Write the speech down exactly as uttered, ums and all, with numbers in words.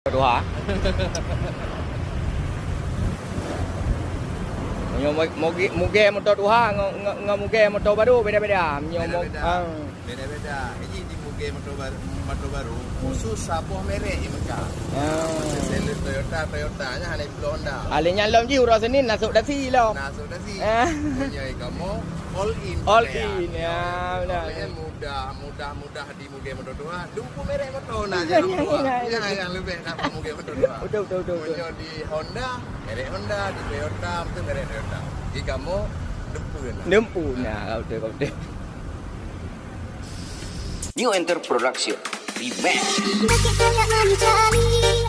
Tuha. Meunyoe mo-, mogi-, mugée moto tuha ngon, ngon, ngon mugée moto baru beda-beda. Meunyoe mo-, Beda-beda. ah. Beda-beda. Ini di mugée moto baru, moto baru. Hmm. Khusus saboh merek nyang meuka. Ah. Macam seller Toyota, Toyota nya hana jipeulo Honda. Alèh nyan lom jih uroe Senin na sôk dasi lom. Na sôk dasi. Ah. Meunyoe kamoe all in. All in, ya, benar. All in mudah, mudah, mudah di mugée moto tuha. Dumpeue merek moto na nyang dua. Ya, nyang leubeh nak mugée moto tuha. Betul, betul, betul, betul. Meunyoe di Honda, merek Honda, di Toyota, mungkin merek Toyota. Di kamoe, dumpeue na. Dumpeue na, betul, betul. New Enter Production. Remake. Makin kaya mencari.